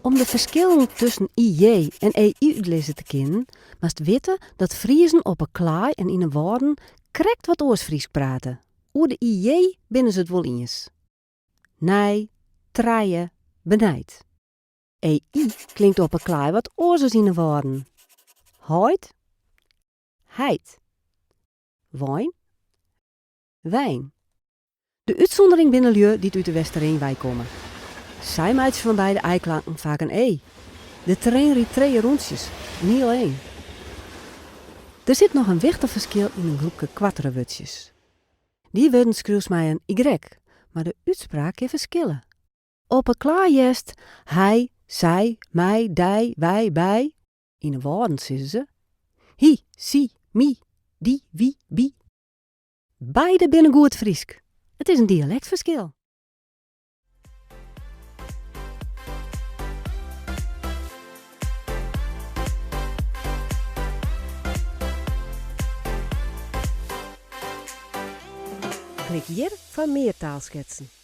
Om de ferskillen tusken IJ en EI útlizze te kinnen, moatst witte dat Friezen op 'e Klaai en yn 'e Wâlden krekt wat oars Frysk prate. Oer de IJ binne se it wol iens. Nij, trije, benijd. EI klinkt op 'e Klaai wat oars as yn 'e Wâlden. Heit, heit. Wein, wyn. De útsûndering binne lju dy't út de Westereen weikomme. Sy meitsje fan beide i-klanken faak in e. De trein rydt trije rûntsjes, in hiel ein. Der sit noch in wichtich ferskil yn in groepke koartere wurdsjes. Dy wurden skriuwst mei in y, mar de útspraak kin ferskille. Op 'e Klaai hearst hy, sy, my, dy, wy, by. Yn 'e Wâlden sizze se, hy, sy, my, dy, wy, by. Beide binne goed Frysk. It is in dialektferskil. Klik hjir foar mear taalsketsen.